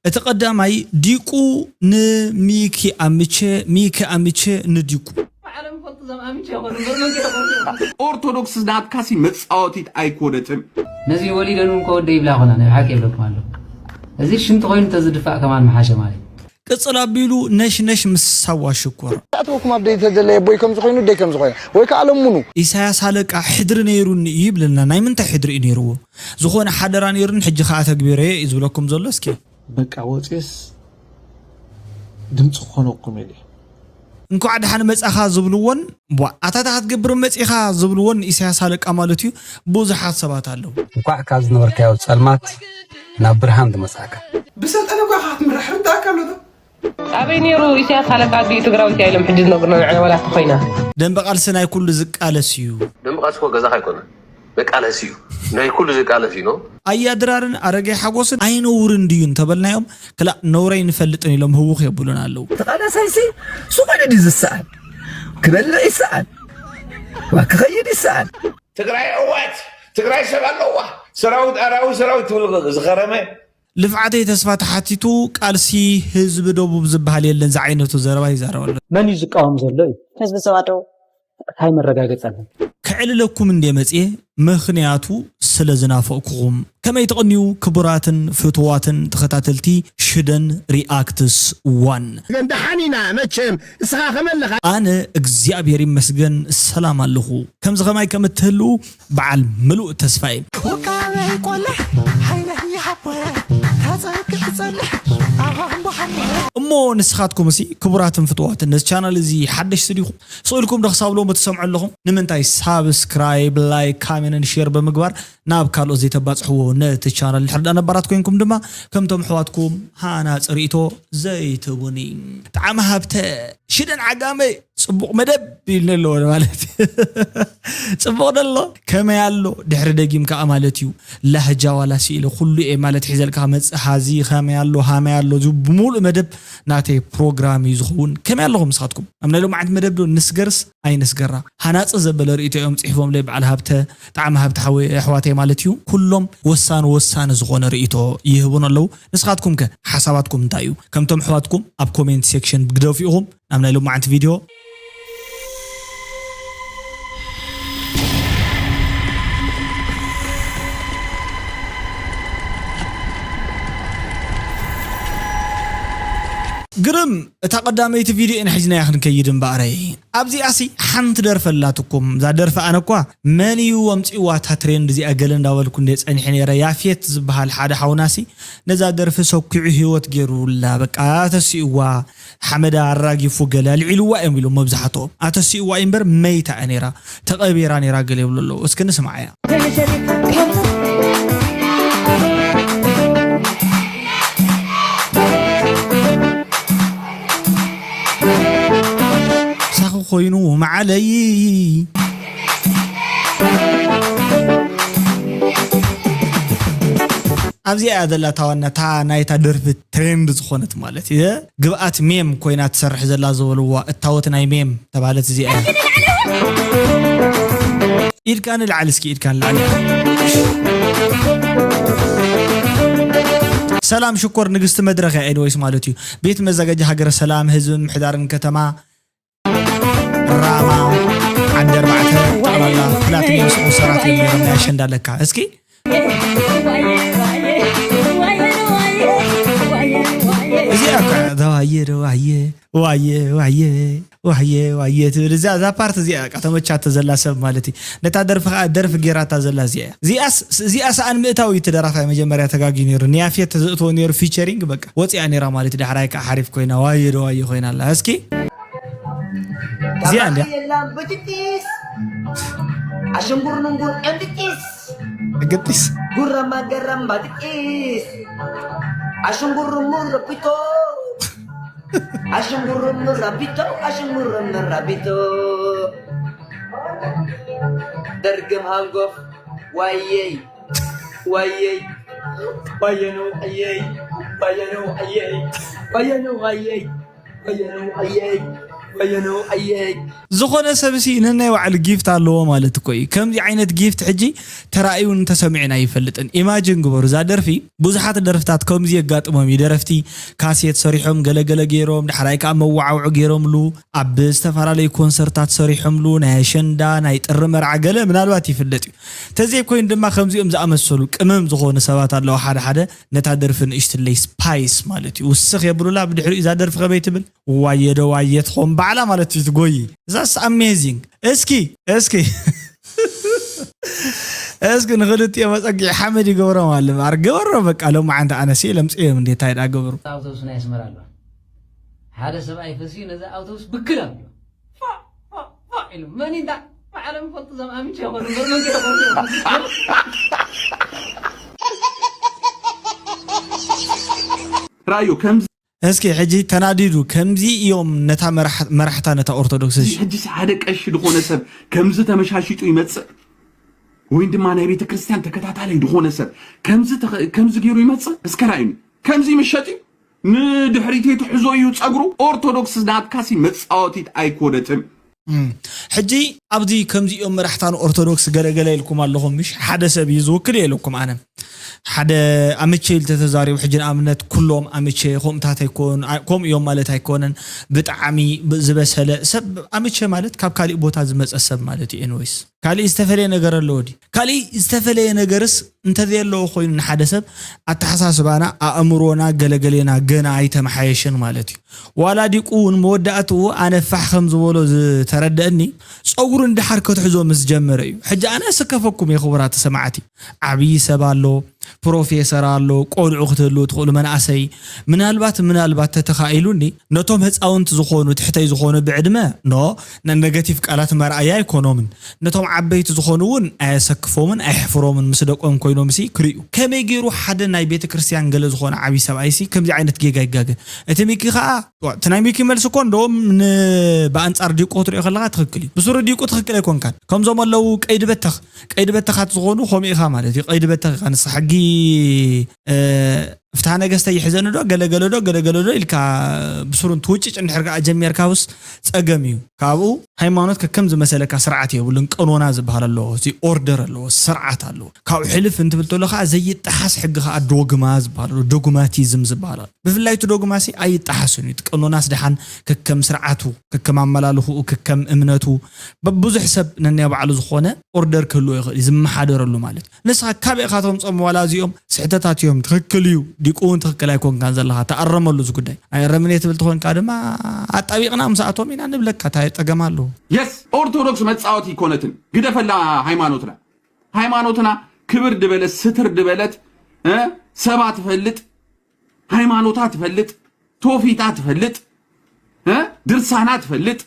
እቲ ቀዳማይ ዲቁ ንሚኪ ኣምቼ፣ ሚኪ ኣምቼ ንዲቁ። ኦርቶዶክስ ናትካሲ መጻወቲት ኣይኮነትን። ነዚ ወሊደን እውን ከወደ ይብላ ኮና ናይ ሓቂ ይብለኩም ኣለኹ። እዚ ሽንቲ ኮይኑ ተዝድፋእ ከማን መሓሸ ማለት እዩ። ቅጽል ኣቢሉ ነሽ ነሽ ምስ ሳዋ ሽኮር። ኣተወኩም ኣብ ደይ ተደለየ ቦይ ከምዚ ኮይኑ ደይ ከምዚ ኮይነ ወይ ከዓ ለምኑ። ኢሳያስ ኣለቃ ሕድሪ ነይሩኒ እዩ ይብለና። ናይ ምንታይ ሕድሪ እዩ ነይርዎ? ዝኾነ ሓደራ ነይሩኒ ሕጂ ከዓ ተግቢረዮ እዩ ዝብለኩም ዘሎ። እስኪ በቃ ወፅየስ ድምፂ ክኾነኩም ኢለ። እንኳዕ ደሓን መጻኻ ዝብልዎን ቧ ኣታታ ክትገብር መጺኻ ዝብልዎን ንኢሳያስ ኣለቃ ማለት እዩ። ብዙሓት ሰባት ኣለዉ። እንኳዕ ካብ ዝነበርካዮ ጸልማት ናብ ብርሃን ዝመጻእካ። ብሰልጠነ እኳ ኢኻ ክትምራሕ ርዳእካ ኣሎ ዶ? ኣበይ ነይሩ ኢሳያስ ሓለቃ ኣዲኡ ትግራዊት እያ ኢሎም ሕጂ ዝነግሩና ንዕና ዋላ ተኾይና። ደንበ ቃልሲ ናይ ኩሉ ዝቃለስ እዩ። ደንበ ቃልሲ እኮ ገዛኻ ኣይኮነን መቃለሲ እዩ ናይ ኩሉ ዝቃለስ እዩ ነው። ኣያ ድራርን ኣረጋይ ሓጎስን ኣይነውርን ድዩ እንተበልናዮም ክላእ ነውሪ ኣይንፈልጥን ኢሎም ህውኽ የብሉና ኣለዉ። ተቓላሳይሲ ሱቕ ኢሉ ድዩ ዝሰኣን? ክበልዕ ይሰኣን፣ ዋ ክኸይድ ይሰኣን። ትግራይ ዕወት፣ ትግራይ ሰብ ኣለዋ፣ ሰራዊት ኣራዊት ሰራዊት ትብል ዝኸረመ ልፍዓተይ ተስፋ ተሓቲቱ ቃልሲ ህዝቢ ደቡብ ዝበሃል የለን ዝዓይነቱ ዘረባ ይዛረብ ኣሎ። መን እዩ ዝቃወም ዘሎ እዩ? ህዝቢ ዞባ ደቡብ። እንታይ መረጋገፂ ኣለኩም? ከዕልለኩም እንድየ መፅየ ምኽንያቱ ስለ ዝናፈቕኩኹም። ከመይ ትቕንዩ ክቡራትን ፍቱዋትን ተኸታተልቲ ሽደን ሪኣክትስ ዋን። ግን ደሓን ኢና መቸም እስኻ ከመለኻ? ኣነ እግዚኣብሔር ይመስገን ሰላም ኣለኹ። ከምዚ ኸማይ ከም እትህልዉ በዓል ምሉእ ተስፋ እየ። ውቃበይ ቆልሕ ሓይለይ ይሓቦ ተፀግዕ ፀልሕ ኣባምቦ ሓሞ። እሞ ንስኻትኩም እሲ ክቡራትን ፍትዋትን ነዚ ቻናል እዚ ሓደሽቲ ዲኹም ስቕ ኢልኩም ዶ ክሳብ ሎሚ ትሰምዑ ኣለኹም? ንምንታይ ሳብስክራይብ ላይክ ካሜንን ሼር ብምግባር ናብ ካልኦት ዘይተባፅሕዎ ነቲ ቻናል ድሕር ዳ ነባራት ኮይንኩም ድማ ከምቶም ኣሕዋትኩም ሃናፂ ርእቶ ዘይትቡኒ። ጣዕሚ ሃብተ ሽደን ዓጋመ ፅቡቕ መደብ ኢልኒ ኣለዎ ማለት እዩ። ፅቡቕ ደሎ ከመይ ኣሎ ድሕሪ ደጊም ከዓ ማለት እዩ። ላህጃ ዋላ ስኢለ ኩሉ እየ ማለት ሒዘልካ መፅእ ሃዚ ከመይ ኣሎ ሃመይ ኣሎ እዚ ብምሉእ መደብ ናተይ ፕሮግራም እዩ ዝኸውን። ከመይ ኣለኹም ንስኻትኩም ኣብ ናይ ሎማዓንቲ መደብ ዶ ንስገርስ ኣይንስገራ? ሃናፂ ዘበለ ርእይቶ እዮም ፅሒፎምለይ በዓል ሃብተ ጣዕሚ ሃብተ ሓወይ ኣሕዋተይ ማለት እዩ። ኩሎም ወሳኒ ወሳኒ ዝኾነ ርእይቶ ይህቡን ኣለዉ። ንስኻትኩም ከ ሓሳባትኩም እንታይ እዩ? ከምቶም ኣሕዋትኩም ኣብ ኮሜንት ሴክሽን ግደፉ ኢኹም። ናብ ናይ ሎማዓንቲ ቪድዮ ግርም እታ ቀዳመይቲ ቪድዮ ኢና ሒዝናያ ክንከይድ እምበኣረይ ኣብዚኣሲ ሓንቲ ደርፊ ኣላትኩም እዛ ደርፊ ኣነ እኳ መን እዩ ኣምፂእዋ እታ ትሬንድ እዚኣ ገለ እንዳበልኩ እንደ ፀኒሐ ነይረ ያፌት ዝበሃል ሓደ ሓውናሲ ነዛ ደርፊ ሰኪዑ ህይወት ገይሩላ በቃ ተሲእዋ ሓመዳ ኣራጊፉ ገለ ኣልዒልዋ እዮም ኢሎም መብዛሕትኦም ኣተሲእዋ እዩ እምበር መይታ እያ ነይራ ተቐቢራ ነይራ ገለ ይብሉ ኣለዉ እስኪ ንስምዓያ ሳኺ ኮይኑ መዓለይ ኣብዚኣ እያ ዘላ እታ ዋና እታ ናይታ ደርፊ ትሬንድ ዝኾነት ማለት እየ ግብኣት ሜም ኮይና ትሰርሕ ዘላ ዝበልዋ እታወት ናይ ሜም ተባለት እዚኣ እያ ኢድካ ንላዕሊ እስኪ ኢድካ ንላዕሊ ሰላም ሽኮር ንግስቲ መድረኽ እያ ኤኒወይስ ማለት እዩ ቤት መዘጋጃ ሃገረ ሰላም ህዝቢ ምሕዳርን ከተማ ራማ ዓዲ ኣርባዕተ ጠቕላላ ፕላቲኒየም ስፖንሰራት እዮም ነይሮም ናይ ኣሸንዳ ለካ እስኪ እዚኣ እኳ ተዋየ ተዋየ ዋየ ዋየ ዋየ ዋየ ትብል እዚኣ እዛ ፓርት እዚኣ በቃ ተመቻቶ ዘላ ሰብ ማለት እዩ ነታ ደርፊ ከዓ ደርፊ ጌራታ ዘላ እዚኣ እያ እዚኣ ሰኣን ምእታው እዩ እቲ ደራፋይ መጀመርያ ተጋግዩ ነይሩ ንያፌት ተዘእትዎ ነይሩ ፊቸሪንግ በቃ ወፂኣ ነይራ ማለት እዩ ዳሕራይ ከዓ ሓሪፍ ኮይና ዋየ ዶ ዋየ ኮይና ኣላ እስኪ እዚኣ እንድያ የላም ብጭጭስ ኣሽንጉር ምንጉር ዕምብጭስ ግጢስ ጉረማ ገረማ ድቂስ ኣሽንጉር ሙር ቢቶ ኣሽንጉር ሙር ቢቶ ኣሽንጉር ሙር ቢቶ ደርግም ሃንጎፍ ዋየይ ዋየይ ዋየነው ዋየይ ዋየነው ዋየይ ዋየነው ዋየይ ዋየነው ዋየይ ዝኾነ ሰብ ሲ ነናይ ባዕሉ ጊፍት ኣለዎ ማለት እኮ እዩ። ከምዚ ዓይነት ጊፍት ሕጂ ተራእዩን ተሰሚዑን ኣይፈልጥን። ኢማጂን ግበሩ፣ እዛ ደርፊ ብዙሓት ደርፍታት ከምዚ የጋጥሞም እዩ። ደረፍቲ ካሴት ሰሪሖም ገለገለ ገይሮም፣ ዳሕራይ ከዓ መዋዓውዒ ገይሮምሉ፣ ኣብ ዝተፈላለዩ ኮንሰርታት ሰሪሖምሉ፣ ናይ ኣሸንዳ፣ ናይ ጥሪ መርዓ ገለ ምናልባት ይፍለጥ እዩ። ተዘይኮይኑ ድማ ከምዚኦም ዝኣመሰሉ ቅመም ዝኾኑ ሰባት ኣለዉ። ሓደ ሓደ ነታ ደርፊ ንእሽትለይ ስፓይስ ማለት እዩ ውስኽ የብሉላ። ብድሕሪኡ እዛ ደርፊ ከመይ ትብል? ዋየ ዶ ዋየ ትኾን ባዕላ ማለት እዩ ትጎይ። እዛስ ኣሜዚንግ። እስኪ እስኪ እስኪ ንክልቲኦም መፀጊዒ ሓመድ ይገብሮም ኣሎ። ማር ገበሮ በቃ። ሎማዓንቲ ኣነሲ ለምፅኦም እንዴ እንታይ ዳ ገብሩ። ኣውቶቡስ ናይ ኣስመራ ኣለዋ። ሓደ ሰብኣይ ፈሲዩ ነዛ ኣውቶቡስ ብክል ኣብዮ። ፋ ፋ ፋ ኢሉ መን እንዳ ባዕሎም ይፈልጡ። እዞም ኣምቼ ይኾኑ እምበር መን ከ ይኾኑ? ራዮ ከምዚ እስኪ ሕጂ ተናዲዱ ከምዚ እዮም ነታ መራሕታ ነታ ኦርቶዶክስ። እሺ ሕጂስ ሓደ ቀሺ ዝኾነ ሰብ ከምዚ ተመሻሺጡ ይመጽእ፣ ወይ ድማ ናይ ቤተ ክርስቲያን ተከታታላይ ዝኾነ ሰብ ከምዚ ተኸ- ከምዚ ገይሩ ይመጽእ። እስከ ራእዩኒ ከምዚ ይምሸጥ እዩ፣ ንድሕሪት ትሕዞ እዩ ጸጉሩ። ኦርቶዶክስ ናትካሲ መጻወቲት ኣይኮነትን። እም፣ ሕጂ ኣብዚ ከምዚኦም መራሕታ ንኦርቶዶክስ ገለገለ ኢልኩም ኣለኹም፣ ምሽ ሓደ ሰብ እዩ ዝውክል እየ ኢለኩም። ኣነ ሓደ ኣምቼ ኢሉ ተተዛሪቡ፣ ሕጂ ንኣብነት ኩሎም ኣምቼ ከምኡታት ኣይኮን ኣ- ከምኡ እዮም ማለት ኣይኮነን። ብጣዕሚ ብ- ዝበሰለ ሰብ ኣምቼ ማለት ካብ ካሊእ ቦታ ዝመፀ ሰብ ማለት እዩ። ኤንወይስ ካሊእ ዝተፈለየ ነገር ኣለዎ ድዩ? ካሊእ ዝተፈለየ ነገርስ እንተዘየለዎ ኮይኑ ንሓደ ሰብ ኣተሓሳስባና ኣእምሮና ገለገሌና ገና ኣይተመሓየሸን ማለት እዩ። ዋላ ዲቁ እውን መወዳእትኡ ኣነ ፋሕ ከም ዝበሎ ዝተረደእኒ ፀጉሩ እንድሓር ከትሕዞ ምስ ጀመረ እዩ። ሕጂ ኣነ ስከፈኩም እየ ክቡራት ሰማዕቲ፣ ዓብዪ ሰብ ኣሎ፣ ፕሮፌሰር ኣሎ፣ ቆልዑ ክትህልው ትኽእሉ መናእሰይ፣ ምናልባት ምናልባት ተተኻኢሉኒ ነቶም ህፃውንቲ ዝኾኑ ትሕተይ ዝኾኑ ብዕድመ ኖ ነነገቲቭ ቃላት መርኣያ ኣይኮኖምን። ነቶም ዓበይቲ ዝኾኑ እውን ኣየሰክፎምን ኣየሕፍሮምን ምስ ደቆም ኮይኖም ሲ ክርእዩ። ከመይ ገይሩ ሓደ ናይ ቤተ ክርስቲያን ገለ ዝኾነ ዓብዪ ሰብኣይ ሲ ከምዚ ዓይነት ጌጋ ይጋገ? እቲ ሚኪ ከዓ እቲ ናይ ሚኪ መልሲ እኮ እንደውም ብኣንፃር ዲቁ ክትሪኦ ከለካ ትክክል እዩ። ብስሩ ዲቁ ትክክል ኣይኮንካን። ከምዞም ኣለዉ ቀይዲ በተኽ ቀይዲ በተኻት ዝኾኑ ከምኡ ኢኻ ማለት እዩ። ቀይዲ በተኽ ኢኻ ንስኻ ሕጊ ፍትሃ ነገስተ ይሕዘኒ ዶ ገለገለ ዶ ገለገለ ዶ ኢልካ ብስሩ እንትውጭጭ እንድሕር ከዓ ጀሚርካ ውስ ፀገም እዩ። ካብኡ ሃይማኖት ከከም ዝመሰለካ ስርዓት የብሉን። ቀኖና ዝበሃል ኣለዎ፣ እዚ ኦርደር ኣለዎ፣ ስርዓት ኣለዎ። ካብኡ ሕልፍ እንትብል ተሎ ከዓ ዘይጠሓስ ሕጊ ከዓ ዶግማ ዝበሃል ኣሎ፣ ዶግማቲዝም ዝበሃል ኣሎ። ብፍላይ እቲ ዶግማሲ ኣይጠሓስን እዩ። እቲ ቀኖናስ ደሓን ከከም ስርዓቱ፣ ከከም ኣመላልኽኡ፣ ከከም እምነቱ በብዙሕ ሰብ ነናይ ባዕሉ ዝኾነ ኦርደር ክህልዎ ይኽእል እዩ፣ ዝመሓደረሉ ማለት እዩ። ንስኻ ካበይ ኢኻ ተምፅኦም ዋላ እዚኦም ስሕተታት እዮም፣ ትኽክል እዩ፣ ዲቁ እውን ትኽክል ኣይኮንካን ዘለኻ፣ ተኣረመሉ እዚ ጉዳይ። ኣይእረምን እየ ትብል ተኾንካ ድማ ኣጣቢቕና ምስኣቶም ኢና ንብለካ፣ እንታይ ፀገም ኣለዎ? የስ ኦርቶዶክስ መፃወቲ ኣይኮነትን። ግደፈላ ሃይማኖትና። ሃይማኖትና ክብር ድበለት ስትር ድበለት እ ሰባ ትፈልጥ ሃይማኖታ ትፈልጥ ትውፊታ ትፈልጥ እ ድርሳና ትፈልጥ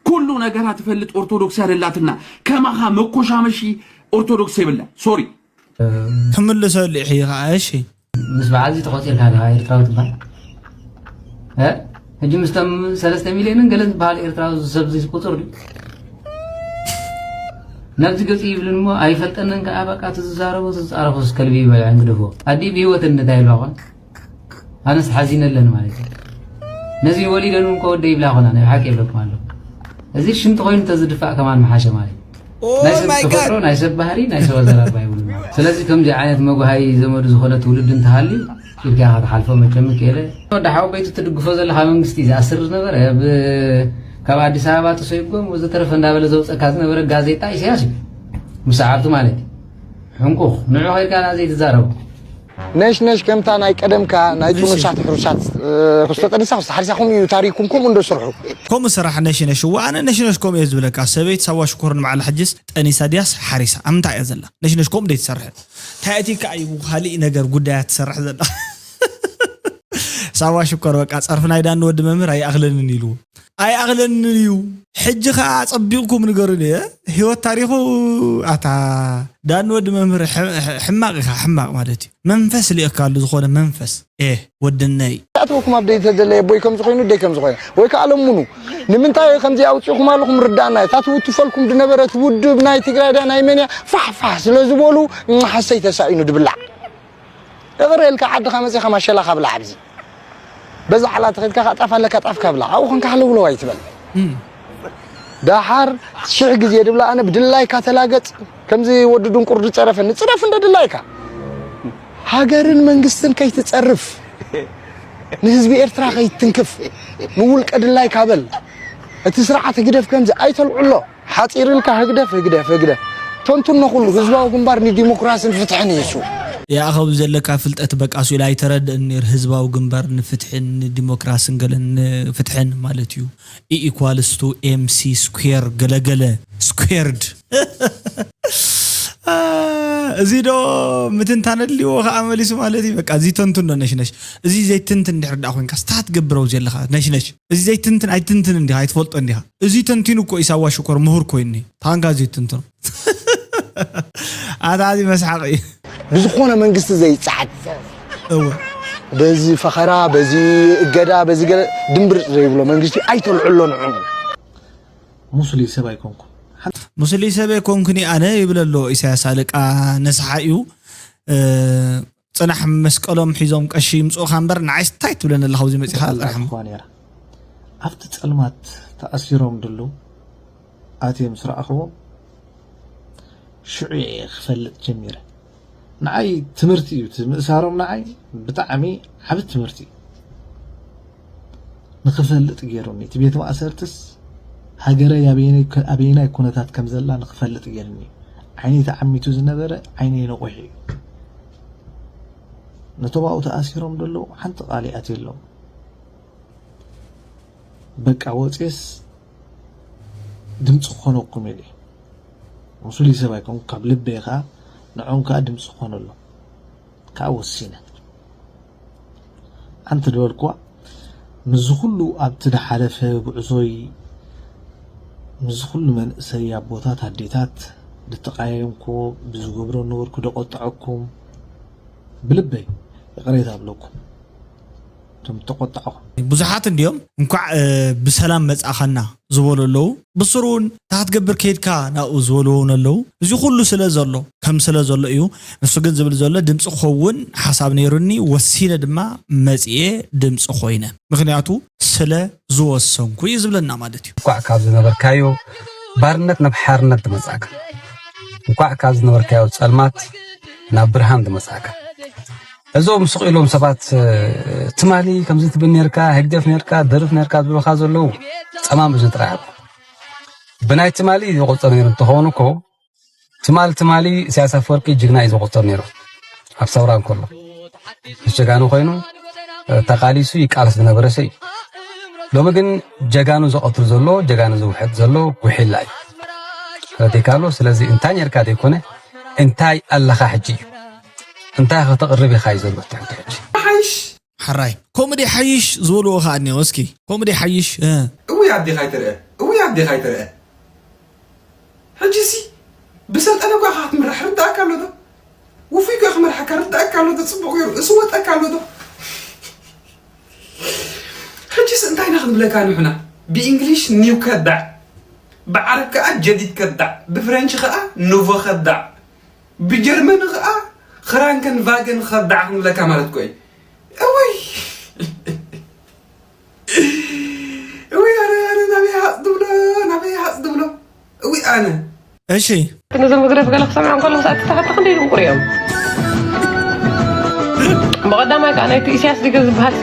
ኩሉ ነገራ ትፈልጥ ኦርቶዶክስ ያደላትና ከማኻ መኮሻመሺ ኦርቶዶክስ የብላ። ሶሪ ክምልሰሉ ኢኺ ከዓ እሺ። ምስ በዓል እዚ ተቆፂርካ ዲኻ ኤርትራዊ ትበሃል? እ? ሕጂ ምስቶም ሰለስተ ሚልዮንን ገለን ዝበሃል ኤርትራዊ ሰብ እዚ ቁፅር ድዩ? ነብዚ ገፂ ይብልን እሞ ኣይፈልጠንን ከዓ በቃ እቲ ዝዛረቦ እቲ ዝፃረፎስ ከልቢ ይበልዐን ግደፍዎ። ኣዲ ብህይወት እንድታ ይብላ ኾን ኣነስ ሓዚነለን ማለት እዩ። ነዚ ወሊደን እውን ከወደ ይብላ ኾና ናይ ሓቂ ይብለኩም ኣለኹ። እዚ ሽንቲ ኮይኑ ተዝድፋእ ከማን መሓሸ ማለት እዩ። ናይ ሰብ ተፈጥሮ ናይ ሰብ ባህሪ ናይ ሰብ ኣዘራርባ ይብሉ ማለት ስለዚ ከምዚ ዓይነት መጉሃይ ዘመዱ ዝኾነ ትውልዲ እንተሃልዩ ኢልካ ኢኻ ትሓልፎ መቸም ክእለ ወዲ ሓወበይቱ ትድግፎ ዘለኻ መንግስቲ ዝኣስር ዝነበረ ብ ካብ ኣዲስ ኣበባ ተሰይጎም ወዘተረፈ እንዳበለ ዘውፀካ ዝነበረ ጋዜጣ ኢሳያስ እዩ ምስ ሰዓብቱ ማለት እዩ ሕንቁኽ ንዑ ኸይድካ ና ዘይትዛረቡ ነሽነሽ ከምታ ናይ ቀደምካ ናይ ጥኑሳት ሕሩሳት ክስቶ ጠኒሳ ክስቶ ሓሪሳ ከምኡ እዩ ታሪኩም ከምኡ እንዶ ስርሑ። ከምኡ ስራሕ ነሽነሽ እዋ ኣነ ነሽነሽ ከምኡ እየ ዝብለካ ሰበይት ሳዋ ሽኮር ንባዕላ ሕጅስ ጠኒሳ ድያስ ሓሪሳ ኣብ ምንታይ እያ ዘላ ነሽነሽ ከምኡ ደይ ትሰርሕ እንታይ እቲ ከኣ እዩ ካሊእ ነገር ጉዳያት ትሰርሕ ዘላ ሳዋ ሽኮር በቃ ጸርፊ ናይ ዳኒ ወዲ መምህር ኣይኣኽለንን ኢልዎ ኣይኣኽለንን እዩ ሕጂ ከኣ ኣጸቢቕኩም ንገሩኒ ህይወት ታሪኹ ኣታ ዳኒ ወዲ መምህር ሕማቕ ኢኻ ሕማቕ ማለት እዩ መንፈስ ልኢኽካሉ ዝኾነ መንፈስ ኤህ ወድነይ ኣእትወኩም ኣብ ደይ ተደለየ ኣቦይ ከምዚ ኮይኑ ደይ ከምዚ ኮይኑ ወይ ከዓ ለምኑ ንምንታይ ከምዚ ኣውፂእኹም ኣለኹም ርዳእና እዩ እታ ትውትፈልኩም ዝነበረት ውድብ ናይ ትግራይ ድያ ናይ መን እያ ፋሕፋሕ ስለ ዝበሉ ሓሰይ ተሳኢኑ ድብላዕ እቕረ ኢልካ ዓድኻ መፂኻ ማሸላኻ ብላዕ ኣብዚ በዛ ሓላ ተኸድካ ካጣፍ ኣለካ ጣፍካ ብላ ኣብኡ ኮንካ ሃለውለው ኣይትበል። ደሓር ሽሕ ግዜ ድብላ ኣነ ብድላይካ ተላገጽ። ከምዚ ወዲ ድንቁር ዝጸረፈኒ ጽረፍ እንደ ድላይካ። ሃገርን መንግስትን ከይትጸርፍ፣ ንህዝቢ ኤርትራ ከይትንክፍ፣ ንውልቀ ድላይካ በል። እቲ ስርዓት ህግደፍ ከምዚ ኣይተልዕሎ። ሓጺር ኢልካ ህግደፍ ህግደፍ ህግደፍ። ተንትኖ ኩሉ ህዝባዊ ግንባር ንዲሞክራስን ፍትሕን እዩ እሱ። ያእኸብ ዘለካ ፍልጠት በቃሱ ኢላ ኣይተረድእን ነይር። ህዝባዊ ግንባር ንፍትሕን ንዲሞክራስን ገለን ፍትሕን ማለት እዩ። E equals to M C square ገለገለ squared። እዚ ዶ ምትንታን ኣድልዎ ከዓ መሊሱ ማለት እዩ። በቃ እዚ ተንትን ዶ ነሽነሽ። እዚ ዘይትንትን ድሕር ዳ ኮይንካ ስታት ገብረው ዘለካ ነሽነሽ። እዚ ዘይትንትን ኣይትንትን እንዲኻ ኣይትፈልጦ እንዲኻ። እዚ ተንቲኑ እኮ ኢሳዋ ሽኮር ምሁር ኮይኒ ታንካ እዚ ትንትኖ። ኣታ እዚ መስሓቂ እዩ። ብዝኾነ መንግስቲ ዘይጸዓድ እወ በዚ ፈኸራ በዚ እገዳ በዚ ገለ ድምብርጽ ዘይብሎ መንግስቲ ኣይተልዕሎ ንዑ። ሙስሊም ሰብ ኣይኮንኩ ሙስሊም ሰብ ኣይኮንኩኒ ኣነ ይብል ኣሎ ኢሳያስ ኣለቃ ነስሓ እዩ። ጽናሕ መስቀሎም ሒዞም ቀሺ ይምጽኡኻ እምበር ንዓይስ እንታይ ትብለኒ ኣለኻ ኣብዚ መጺኻ ጽናሕ እሞ። ኳ ነራ ኣብቲ ጸልማት ተኣሲሮም ድሉ ኣትዮም ስረኣኽዎም ሽዑ እየ ክፈልጥ ጀሚረ። ንዓይ ትምህርቲ እዩ እቲ ምእሳሮም ንዓይ ብጣዕሚ ዓቢ ትምህርቲ እዩ። ንኽፈልጥ ገይሩኒ እቲ ቤት ማእሰርትስ ሃገረይ ኣበየናይ ኩነታት ከም ዘላ ንኽፈልጥ ገይሩኒ። ዓይነይ ተዓሚቱ ዝነበረ ዓይነይ ነቑሑ እዩ። ነቶም ኣብኡ ተኣሲሮም ዘለዉ ሓንቲ ቃል ይኣትየሎም። በቃ ወፅየስ ድምፂ ክኾነኩም ኢለ። ሙስሊም ሰብ ኣይኮንኩ ካብ ልበይ ከዓ ንዖም ከዓ ድምፂ ክኾነሎም ከዓ ወሲነ። ሓንቲ ዝበልኩዋ ምስዚ ኩሉ ኣብቲ ዝሓለፈ ጉዕዞይ ምስዚ ኩሉ መንእሰይ ኣቦታት ኣዴታት ድተቃየምኩዎ ብዝገብሮ ነበርኩ ደቆጣዐኩም ብልበይ ይቕሬታ ኣብለኩም። እቶም ተቆጣዕኹም። ብዙሓት እንድዮም እንኳዕ ብሰላም መጻእኻና ዝበሉ ኣለዉ። ብስሩ እውን እንታይ ክትገብር ከይድካ ናብኡ ዝበልዎ እውን ኣለዉ። እዚ ኩሉ ስለ ዘሎ ከም ስለ ዘሎ እዩ። ንሱ ግን ዝብል ዘሎ ድምፂ ክኸውን ሓሳብ ነይሩኒ ወሲነ ድማ መፂኤ ድምፂ ኮይነ ምክንያቱ ስለ ዝወሰንኩ እዩ ዝብለና ማለት እዩ። እንኳዕ ካብ ዝነበርካዮ ባርነት ናብ ሓርነት ዝመፃእካ እንኳዕ ካብ ዝነበርካዮ ፀልማት ናብ ብርሃን ዝመፃእካ እዞም ስቕ ኢሎም ሰባት ትማሊ ከምዚ ትብል ነርካ ህግደፍ ነርካ ደርፍ ነርካ ዝብሉኻ ዘለዉ ፀማም እዝኒ ጥራሕ ኣለ ብናይ ትማሊ ዝቆፀር ነይሩ እንትኸውን እኮ ትማል ትማሊ ኢሳያስ ኣፈወርቂ ጅግና እዩ ዝቆፀር ነይሩ ኣብ ሰውራ እንከሎ ምስ ጀጋኑ ኮይኑ ተቃሊሱ ይቃለስ ዝነበረ ሰብ እዩ ሎሚ ግን ጀጋኑ ዝቐትል ዘሎ ጀጋኑ ዝውሕጥ ዘሎ ጉሒላ እዩ ተረዲካ ኣሎ ስለዚ እንታይ ነርካ ዘይኮነ እንታይ ኣለኻ ሕጂ እዩ እንታይ ከተቕርብ ኢኻ እዩ ዘሎ ትሕቲ ሕጂ ሓይሽ ሓራይ ከምኡ ደይ ሓይሽ ዝበልዎ ከዓ እኒኦ እስኪ ከምኡ ደይ ሓይሽ እ እውይ ኣዴኻ ኣይተርአ እውይ ኣዴኻ ኣይተርአ ሕጂሲ ብሰልጠነ እኳ ኢኻ ክትምራሕ ርዳእካ ኣሎ ዶ ውፉይ እኳ ክመርሓካ ርዳእካ ኣሎ ዶ ፅቡቕ ገይሩ እስወጠካ ኣሎ ዶ ሕጂስ እንታይ ኢና ክንብለካ ንሕና ብእንግሊሽ ኒው ከዳዕ ብዓረብ ከዓ ጀዲድ ከዳዕ ብፍረንች ከዓ ኑቮ ከዳዕ ብጀርመኒ ከዓ ክራንከን ቫገን ከዳዕ ክንብለካ ማለት እኮ እዩ እወይ እወይ ኣረ ኣረ ናበይ ሃፅ ድብሎ ናበይ ሃፅ ድብሎ እወይ ኣነ እሺ ነዞም ህግደፍ ገለ ክሰምዖም ከለኹ ሰኣቲ ተኸተ ክንደይ ድንቁር እዮም ብቐዳማይ ከዓ ናይቲ ኢስያስ ዲገ ዝበሃል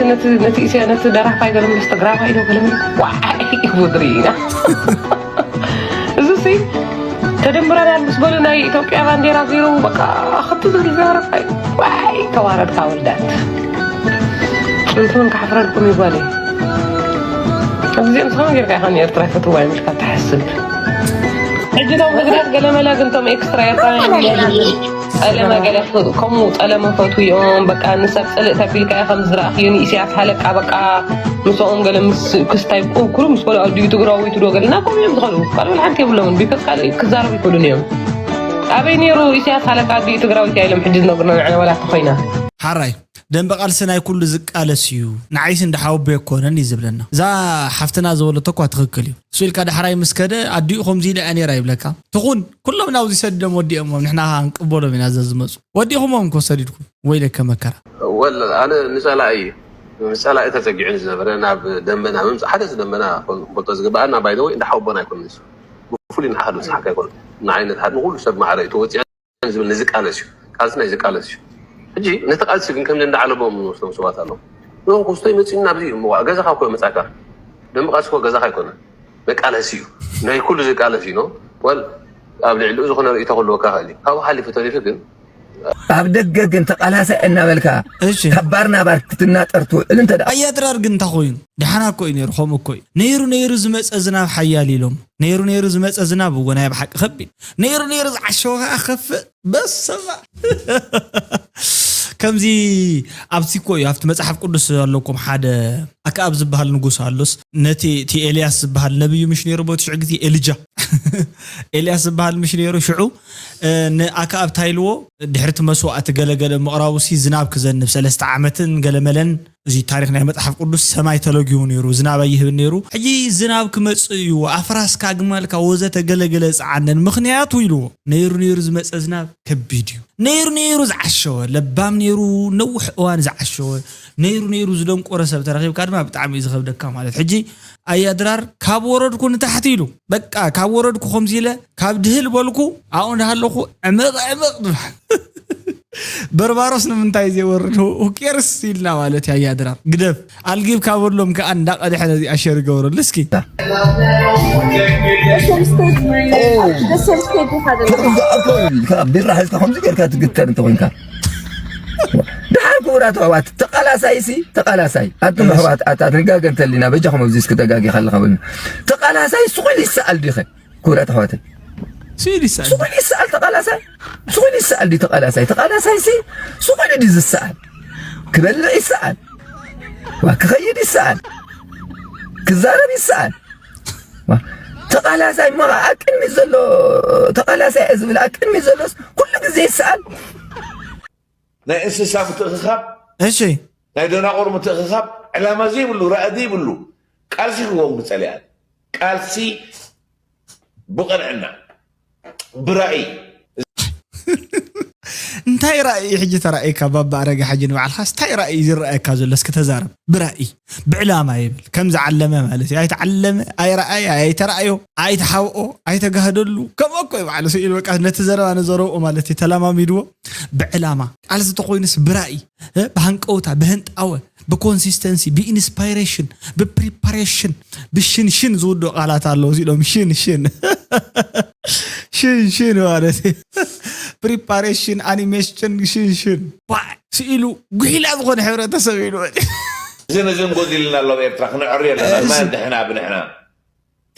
ነቲ ደራፋይ ገለ ምስ ተግራፋይ ዶ ገለ ዋዓይ ወድሪ ኢና እዙ ሲ ተደምረናል ምስ በሉ ናይ ኢትዮጵያ ባንዴራ ገይሮም በቃ ክቲ ዝብል ዝነበረ ዋይ ተዋረድካ ወልዳት ጽንትውን ካሕፍረልኩም ይጓለይ እዚኦም ዝኾነ ጌርካ ኢኻ ንኤርትራ ይፈትዋ እዮም ኢልካ ትሓስብ ሕጂ ቶም ህግደፍ ገለመለ ግን ቶም ኤክስትራ ኤርትራውያን ጠለመ ገለ ከምኡ ጠለመ ፈትው እዮም በቃ ንሰብ ፅልእ ተቢልካ ኢኸም ዝረእኽዮ ንኢስያስ ሃለቃ በቃ ምስኦም ገለ ምስ ክስታይ ቁርኩሩ ምስ በሉ ኣዲኡ ትግራዊቱ ዶ ገለ ናብ ከምኡ እዮም ዝኸዱ ካልእ ሓንቲ የብሎምን ቢኮዝ ካልእ ክዛረቡ ይክእሉን እዮም ኣበይ ነይሩ ኢስያስ ሃለቃ ኣዲኡ ትግራዊት ኢሎም ሕጂ ዝነግሩና ንዓና ዋላ ተኾይና ሓራይ ደንበ ቃልሲ ናይ ኩሉ ዝቃለስ እዩ ንዓይሲ እንዳ ሓወቦ የኮነን እዩ ዝብለና እዛ ሓፍትና ዝበለቶ እኳ ትኽክል እዩ እሱ ኢልካ ዳሕራይ ምስ ከደ ኣዲኡ ከምዚ ኢለ እያ ነይራ ይብለካ ትኹን ኩሎም ናብዚ ሰዲዶም ወዲኦሞም ንሕና ከዓ ንቅበሎም ኢና ዘዝመፁ ወዲኹሞም እኮ ሰዲድኩም ወይለከ መከራ ወል ኣነ ንፀላኢ እየ ምስ ጸላኢ ተጸጊዑ ዝነበረ ናብ ደንበና ምምጻእ ሓደ ደንበና ክንፈልጦ ዝግበኣና ባይዘወይ እንዳ ሓወቦና ኣይኮነን። ብፍሉይ ንዓኻ ዝበጽሓካ ኣይኮነን። ንዓይነት ሓደ ንኹሉ ሰብ ማዕረ እዩ ተወፂኦ ዝብል ንዝቃለስ እዩ። ቃልሲ ናይ ዝቃለስ እዩ። ሕጂ ነቲ ቃልሲ ግን ከምዚ እንዳዓለቦም ንወስዶም ሰባት ኣለዉ። ንኦም ክስቶ ይመፅእና ኣብዚ እዩ ምዋ ገዛኻ እኮ መፃካ ደንቢ ቃልሲ እኮ ገዛኻ ኣይኮነ መቃለሲ እዩ። ናይ ኩሉ ዝቃለስ እዩ። ኖ ወል ኣብ ልዕሊኡ ዝኾነ ርእይቶ ክህልወካ ክእል እዩ። ካብኡ ሓሊፉ ተሪፉ ግን ኣብ ደገ ግን ተቓላሳይ እናበልካ ካብ ባር ናባር ክትናጠር ትውዕል እንተ ደኣ ኣያድራር ግን እንታይ ኮይኑ ደሓና እኮ እዩ ነይሩ። ከምኡ እኮ እዩ ነይሩ። ነይሩ ዝመፀ ዝናብ ሓያል ኢሎም ነይሩ። ነይሩ ዝመፀ ዝናብ እዎ ናይ ብሓቂ ከቢድ ነይሩ። ነይሩ ዝዓሸወ ከዓ ከፍእ በሰማ ከምዚ ኣብዚ እኮ እዩ ኣብቲ መፅሓፍ ቅዱስ ኣለኩም ሓደ ኣክኣብ ዝበሃል ንጉስ ኣሎስ ነቲ እቲ ኤልያስ ዝበሃል ነብዩ ምሽ ነይሩ በቲ ሽዑ ግዜ ኤልጃ ኤልያስ ዝበሃል ምሽ ነይሩ ሽዑ ንኣክኣብ እንታይ ኢልዎ ድሕርቲ መስዋእቲ ገለገለ ምቕራቡ ሲ ዝናብ ክዘንብ ሰለስተ ዓመትን ገለመለን እዚ ታሪክ ናይ መፅሓፍ ቅዱስ ሰማይ ተለጊቡ ነይሩ ዝናብ ኣይህብን ነይሩ ሕጂ ዝናብ ክመፅእ እዩ ኣፍራስካ ግመልካ ወዘተ ገለገለ ፀዓነን ምክንያቱ ኢልዎ ነይሩ ነይሩ ዝመፀ ዝናብ ከቢድ እዩ ነይሩ ነይሩ ዝዓሸወ ለባም ነይሩ ነውሕ እዋን ዝዓሸወ ነይሩ ነይሩ ዝደንቆረ ሰብ ተረኺብካ ድማ ብጣዕሚ እዩ ዝኸብደካ ማለት ሕጂ ኣያድራር ካብ ወረድኩ ንታሕቲ ኢሉ በቃ ካብ ወረድኩ ከምዚ ኢለ ካብ ድህል በልኩ ኣብኡ እንዳሃለኹ ዕመቕ ዕመቕ ዝበሃል በርባሮስ ንምንታይ ዘይወርድ ሁኬርስ ኢልና ማለት እዩ ኣያድራር ግደፍ ኣልጊብካ በሎም ከዓ እንዳቐድሐ ነዚኣ ሸር ይገብረሉ እስኪ ቢራ ሒዝካ ከምዚ ጌርካ ትግተር እንተኮይንካ ድሓር ክቡራት ኣሕዋት ተቃላሳይ ሲ ተቃላሳይ ኣቱም ኣሕዋት ኣታ ትንጋገ እንተሊና በጃኹም ኣብዚ እስኪ ተጋጊ ከለካ በሉ ተቃላሳይ ስቑል ይሰኣል ዲኸ ክቡራት ኣሕዋተይ ስኢሉ ይሰኣል። ስቑል ይሰኣል ተቓላሳይ ስቑል ይሰኣል ድዩ ተቓላሳይ ተቓላሳይ ሲ ስቑል ድዩ ዝሰኣል ክበልዕ ይሰኣል ዋ ክኸይድ ይሰኣል ክዛረብ ይሰኣል ዋ ተቓላሳይ ማ ኣብ ቅድሚት ዘሎ ተቓላሳይ እየ ዝብል ኣብ ቅድሚት ዘሎስ ኩሉ ግዜ ይሰኣል ናይ እንስሳ ምትእኽኻብ እሺ ናይ ደናቑር ምትእኽኻብ ዕላማ ዘይብሉ ራኢ ዘይብሉ ቃልሲ ክወንጉ ጸሊኣን ቃልሲ ብቕንዕና ብራእይ እንታይ ራእይ ሕጂ ተራእየካ ባባ ኣረጋ ሕጂ ንባዕልኻስ እንታይ ራእይ እዩ ዝረኣየካ ዘሎ እስኪ ተዛረብ ብራእይ ብዕላማ ይብል ከም ዝዓለመ ማለት እዩ ኣይተዓለመ ኣይረኣየ ኣይተራእዮ ኣይተሓብኦ ኣይተጋህደሉ ከምኡ እኮ እዩ ባዕሉ ስኢሉ በቃ ነቲ ዘረባ ንዘረብኦ ማለት እዩ ተለማሚድዎ ብዕላማ ቃልሲ ተኮይኑስ ብራእይ ብሃንቀውታ ብህንጣወ ብኮንሲስተንሲ ብኢንስፓይሬሽን ብፕሪፓሬሽን ብሽንሽን ዝውድኡ ቃላት ኣለዉ እዚኦም ሽንሽን ሽንሽን ማለት እዩ ፕሪፓሬሽን ኣኒሜሽን ሽንሽን ስኢሉ ጉሒላ ዝኾነ ሕብረተሰብ ኢሉ እዚ ነዚ ንጎዲልና ኣሎ ኤርትራ ክነዕሪ ኣለና መን ንሕና ብንሕና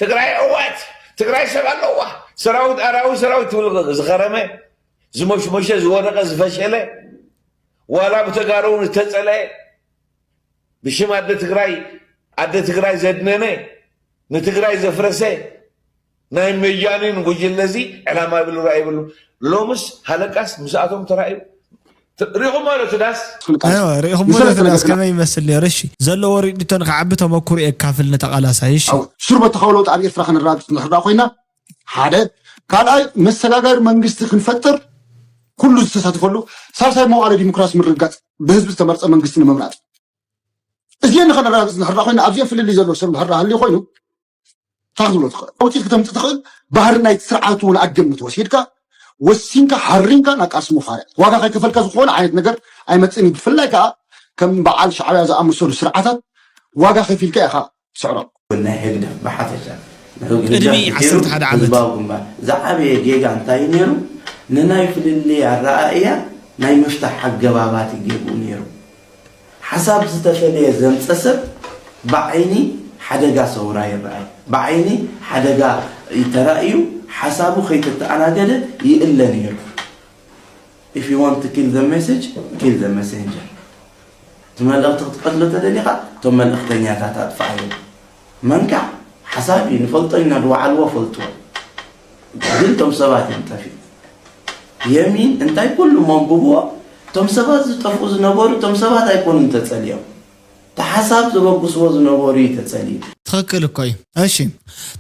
ትግራይ ዕዋት ትግራይ ሰብ ኣለዋ ሰራዊት ኣራዊ ሰራዊት ትብል ዝኸረመ ዝሞሽሞሸ ዝወደቐ ዝፈሸለ ዋላ ብተጋሩ ዝተፀለየ ብሽም ኣደ ትግራይ ኣደ ትግራይ ዘድነነ ንትግራይ ዘፍረሰ ናይ መያኒን ጉጅለ እዚ ዕላማ ይብሉ ራእይ ይብሉ ሎምስ ሃለቃስ ምስኣቶም ተራእዩ ሪኹሞ ዶ ትዳስ ሪኹሞ ዶ ትዳስ ከመይ ይመስል ነይሩ እሺ ዘለዎ ሪዲቶ ንክዓቢ ተመኩሩ የካፍል ንተቓላሳይ እሺ ስር በተኻው ለውጥ ኣብ ኤርትራ ከነራግፅ ንሕዳ ኮይና ሓደ ካልኣይ መሰጋጋሪ መንግስቲ ክንፈጥር ኩሉ ዝተሳተፈሉ ሳልሳይ መዋዕለ ዲሞክራሲ ምርግጋፅ ብህዝቢ ዝተመርፀ መንግስቲ ንምምራፅ እዚአን ንኸነረጋግፅ ንሕዳ ኮይና ኣብዚአን ፍልልይ ዘለዎ ሰብ ንሕዳ ሃልዩ ኮይኑ ታክ ዝብሎ ትኽእል ለውጢት ክተምፅ ትኽእል ባህሪ ናይ ስርዓቱ እውን ኣገምት ወሲድካ ወሲንካ ሓሪንካ ናብ ቃልሲ መፋርያ ዋጋ ከይከፈልካ ዝኾነ ዓይነት ነገር ኣይመፅእን እዩ ብፍላይ ከዓ ከም በዓል ሻዕብያ ዝኣመሰሉ ስርዓታት ዋጋ ከፊልካ ኢኻ ትስዕሮ ናይ ህግደፍ ብሓፈሻ ንህግደፍ ብሒሩ ህዝባዊ ግንባር ዝዓበየ ጌጋ እንታይ እዩ ነይሩ ንናይ ፍልልይ ኣረኣእያ ናይ ምፍታሕ ኣገባባት እዩ ጌግኡ ነይሩ ሓሳብ ዝተፈለየ ዘምፀ ሰብ ብዓይኒ ሓደጋ ሰውራ ይረኣይ ብዓይኒ ሓደጋ ተራእዩ ሓሳቡ ከይተተኣናገደ ይእለ ነይሩ If you want to kill the message, kill the messenger. እቲ መልእኽቲ ክትቀትሎ ተደሊኻ እቶም መልእኽተኛታት ኣጥፍኣዮም። መንካዕ ሓሳብ እዩ ንፈልጦ ኢና ዝወዓልዎ ፈልጥዎ። ግን እቶም ሰባት እዮም ጠፊኡ። የሚን እንታይ ኩሉ መንብብዎ እቶም ሰባት ዝጠፍኡ ዝነበሩ እቶም ሰባት ኣይኮኑን ተጸሊኦም። እቲ ሓሳብ ዘበግስዎ ዝነበሩ እዩ ተጸሊኡ። ትኽክል እኮ እዩ። እሺ፣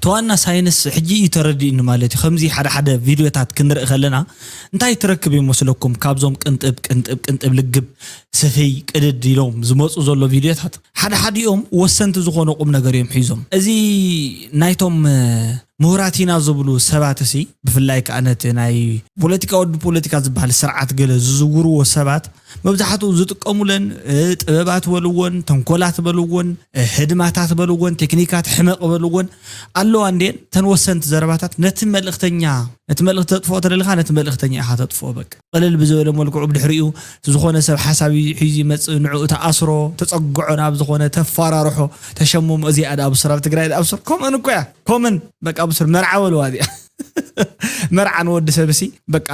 ተዋና ሳይንስ ሕጂ እዩ ተረዲእኒ ማለት እዩ። ከምዚ ሓደ ሓደ ቪድዮታት ክንርኢ ከለና እንታይ ትረክብ ይመስለኩም? ካብዞም ቅንጥብ ቅንጥብ ቅንጥብ ልግብ ስፍይ ቅድድ ኢሎም ዝመፁ ዘሎ ቪድዮታት ሓደ ሓዲኦም ወሰንቲ ዝኾነ ቁም ነገር እዮም ሒዞም። እዚ ናይቶም ምሁራት ኢና ዝብሉ ሰባት እሲ፣ ብፍላይ ከዓ ነቲ ናይ ፖለቲካ ወዲ ፖለቲካ ዝበሃል ስርዓት ገለ ዝዝውርዎ ሰባት መብዛሕትኡ ዝጥቀሙለን ጥበባት በልዎን፣ ተንኮላት በልዎን፣ ህድማታት በልዎን፣ ቴክኒካት ሕመቕ በልዎን ኣለዋ እንዴን። ተን ወሰንቲ ዘረባታት ነቲ መልእኽተኛ፣ ነቲ መልእኽቲ ተጥፍኦ ተደሊኻ ነቲ መልእኽተኛ ኢኻ ተጥፍኦ። በቃ ቅልል ብዝበለ መልክዑ ብድሕሪኡ ዝኾነ ሰብ ሓሳብ ሒዙ ይመጽእ፣ ንዕኡ ተኣስሮ፣ ተጸግዖ፣ ናብ ዝኾነ ተፈራርሖ፣ ተሸምሞ። እዚኣ ደኣ ብሱር ኣብ ትግራይ ደኣ ብሱር ኮመን እኮ እያ። ኮመን በቃ ብሱር መርዓ በልዋ እዚኣ። መርዓ ንወዲ ሰብ ሲ በቃ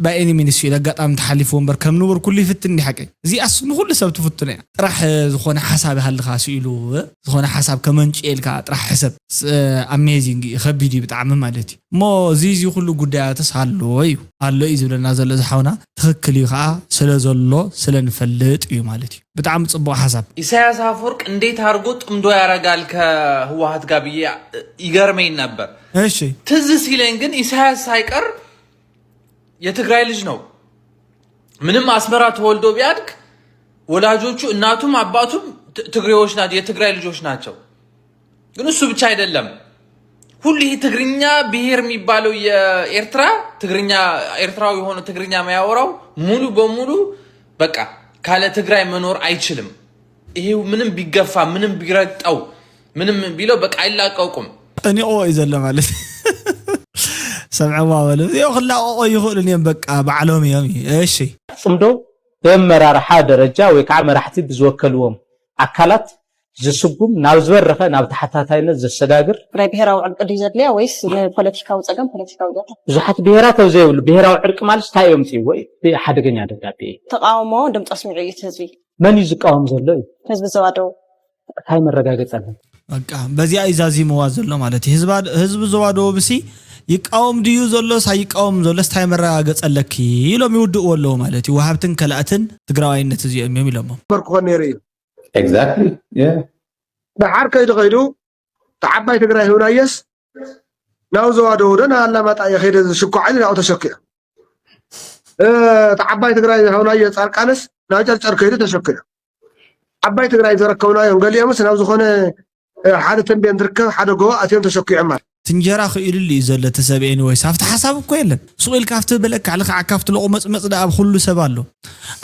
ባይ ኤኒ ሚንስ ኢለ ኣጋጣሚ ተሓሊፍዎ እምበር ከም ንቡር ኩሉ ይፍትን እንዲ ሓቀይ። እዚኣስ ንኹሉ ሰብ ትፍትኖ እያ። ጥራሕ ዝኾነ ሓሳብ ይሃልኻ ስኢሉ ዝኾነ ሓሳብ ከመንጭየልካ ጥራሕ ሕሰብ። ኣሜዚንግ እዩ፣ ከቢድ እዩ ብጣዕሚ ማለት እዩ። እሞ እዚ እዚ ኩሉ ጉዳያትስ ኣሎ እዩ፣ ኣሎ እዩ ዝብለና ዘሎ ዝሓውና ትኽክል እዩ ከዓ። ስለ ዘሎ ስለ ንፈልጥ እዩ ማለት እዩ። ብጣዕሚ ጽቡቕ ሓሳብ። ኢሳያስ አፈወርቅ እንዴት አድርጎ ጥምዶ ያረጋል ከህወሓት ጋር ብዬ ይገርመኝ ነበር። እሺ። ትዝ ሲለኝ ግን ኢሳያስ ሳይቀር የትግራይ ልጅ ነው። ምንም አስመራ ተወልዶ ቢያድግ ወላጆቹ እናቱም አባቱም ት- ትግሬዎች ናቸው፣ የትግራይ ልጆች ናቸው። ግን እሱ ብቻ አይደለም፣ ሁሉ ይሄ ትግርኛ ብሔር የሚባለው የኤርትራ ትግርኛ፣ ኤርትራዊ የሆነ ትግርኛ የሚያወራው ሙሉ በሙሉ በቃ ካለ ትግራይ መኖር አይችልም። ይሄው ምንም ቢገፋ ምንም ቢረግጠው ምንም ቢለው በቃ አይላቀቁም። ጠኒቆ እዩ ዘሎ ማለት። ሰምዐዋ በሉ። እዚኦ ክላቀቆ ይኽእሉን እዮም፣ በቃ ባዕሎም እዮም። እሺ። ጽምዶ ብኣመራርሓ ደረጃ ወይ ከዓ መራሕቲ ብዝወከልዎም ኣካላት ዝስጉም ናብ ዝበረኸ ናብ ተሓታታይነት ዘሰጋግር ናይ ብሔራዊ ዕርቂ ድዩ ዘድልያ ወይስ ንፖለቲካዊ ጸገም ፖለቲካዊ ጌርካ? ብዙሓት ብሔራት ኣብ ዘይብሉ ብሔራዊ ዕርቂ ማለት እንታይ እዮም ጽይዎ እዩ? ሓደገኛ ደብዳቤ እዩ። ተቃውሞ ድምፂ ኣስሚዑ እዩ እቲ ህዝቢ። መን እዩ ዝቃወም ዘሎ እዩ? ህዝቢ ዘዋደው። እንታይ መረጋገፂ ኣለና? በቃ በዚኣ እዩ ዛዚምዋ ዘሎ ማለት እዩ። ህዝባ- ህዝቢ ዘዋደው ብሲ ይቃወም ድዩ ዘሎስ ኣይቃወም ዘሎስ እንታይ መረጋገፂ ኣለኪ ኢሎም ይውድእዎ ኣለዉ ማለት እዩ። ወሃብትን ከላእትን ትግራዋይነት እዚኦም እዮም ኢሎሞ። በር ክኾን ነይሩ እዩ። Exactly. Yeah. ደሓር ከይዱ ከይዱ ተዓባይ ትግራይ ህውናየስ ናብ ዘዋደውዶ ናብ ኣላማጣ እየ ከይደ ዝሽኮ ዓይኒ ናብኡ ተሸኪዑ። ተዓባይ ትግራይ ህውናየ ፃርቃንስ ናብ ጨርጨር ከይዱ ተሸኪዑ። ዓባይ ትግራይ ዘረከብናዮም ገሊኦምስ ናብ ዝኾነ ሓደ ተንቤን ዝርከብ ሓደ ጎቦ ኣትዮም ተሸኪዖም ማለት ትንጀራ ክኢሉሉ እዩ ዘሎ እቲ ሰብ። ኤኒወይስ ኣብቲ ሓሳብ እኮ የለን። ሱቕ ኢልካ ኣብቲ በለካ ልኽዓካ ኣብቲ ለቑመፅመፅ ደኣ ኣብ ኩሉ ሰብ ኣሎ።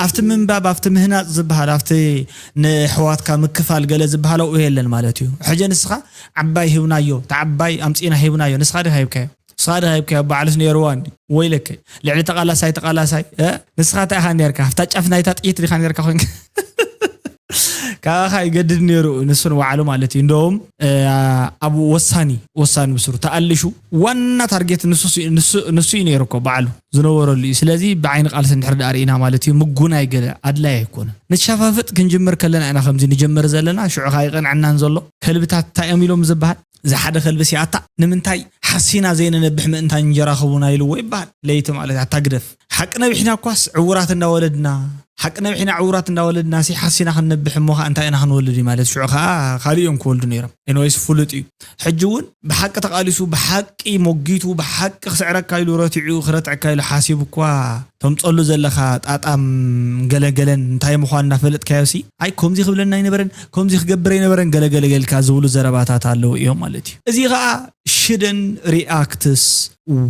ኣብቲ ምንባብ ኣብቲ ምህናፅ ዝበሃል ኣብቲ ንሕዋትካ ምክፋል ገለ ዝበሃል ኣብኡ የለን ማለት እዩ። ሕጀ ንስኻ ዓባይ ሂብናዮ፣ እቲ ዓባይ ኣምፂእና ሂብናዮ፣ ንስኻ ዲኻ ሂብካዮ? ንስኻ ዲኻ ሂብካዮ? ባዕሉስ ነይርዋ እንዲ ወይለከ ልዕሊ ተቓላሳይ ተቓላሳይ እ? ንስኻ እንታይ ኢኻ ነርካ ኣብታ ጫፍ ናይታ ጥይት ዲኻ ነርካ ኮንካ? ካባኻ ይገድድ ነይሩ ንሱ ንባዕሉ ማለት እዩ። እንደውም ኣብ ወሳኒ ወሳኒ ብስሩ ተኣልሹ ዋና ታርጌት ንሱ ንሱ እዩ ነይሩ እኮ ባዕሉ ዝነበረሉ እዩ። ስለዚ ብዓይኒ ቃልሲ እንድሕር ደኣ ርኢና ማለት እዩ ምጉናይ ገለ ኣድላይ ኣይኮነን። ንሻፋፍጥ ክንጅምር ከለና ኢና ከምዚ ንጀምር ዘለና። ሽዑ ኸኣ ይቐንዐናን ዘሎ ከልብታት እንታይ እዮም ኢሎም ዝበሃል እዚ ሓደ ከልቢ ሲኣታ ንምንታይ ሓሲና ዘይነነብሕ ምእንታን እንጀራ ክቡና ኢልዎ ይበሃል። ለይቲ ማለት ኣታ ግደፍ ሓቂ ነቢሕና እኳስ ዕውራት እንዳወለድና ሓቂ ነቢሕና ዕውራት እንዳወለድና ሲ ሓሲና ክንነብሕ እሞ ከዓ እንታይ ኢና ክንወልድ እዩ ማለት ሽዑ ከዓ ካልእ እዮም ክወልዱ ነይሮም። ኤንወይስ ፍሉጥ እዩ። ሕጂ እውን ብሓቂ ተቓሊሱ ብሓቂ ሞጊቱ ብሓቂ ክስዕረካ ኢሉ ረቲዑ ክረትዐካ ኢሉ ሓሲቡ እኳ ተምፀሉ ዘለኻ ጣጣም ገለገለን እንታይ ምዃን እናፈለጥካዮ ሲ ኣይ ከምዚ ክብለና ኣይነበረን ከምዚ ክገብር ኣይነበረን ገለገለ ገልካ ዝብሉ ዘረባታት ኣለዉ እዮም ማለት እዩ። እዚ ከዓ ሽደን ሪኣክትስ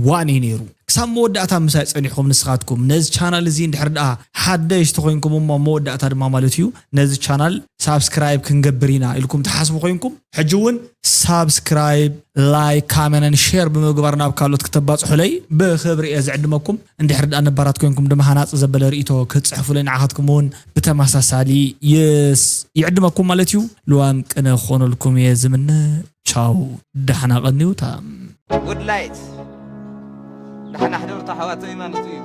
ዋን እዩ ነይሩ። ክሳብ መወዳእታ ምሳይ ፀኒሕኩም ንስኻትኩም ነዚ ቻናል እዚ እንድሕር ደኣ ሓደሽቲ ኮይንኩም እሞ መወዳእታ ድማ ማለት እዩ ነዚ ቻናል ሳብስክራይብ ክንገብር ኢና ኢልኩም ትሓስቡ ኮይንኩም ሕጂ እውን ሳብስክራይብ ላይክ ካመነን ሼር ብምግባር ናብ ካልኦት ክተባፅሑለይ ብክብሪ እየ ዝዕድመኩም። እንድሕር ደኣ ነባራት ኮይንኩም ድማ ሃናፂ ዘበለ ርእይቶ ክትፅሕፉለይ ንዓኻትኩም እውን ብተመሳሳሊ ይዕድመኩም ማለት እዩ። ልዋም ቅነ ክኾነልኩም እየ ዝምነ። ቻው ዳሕና ቀንዩ ታም። Good light. ዳሕና ሕደሩ ኣሕዋተይ ማለት እዩ።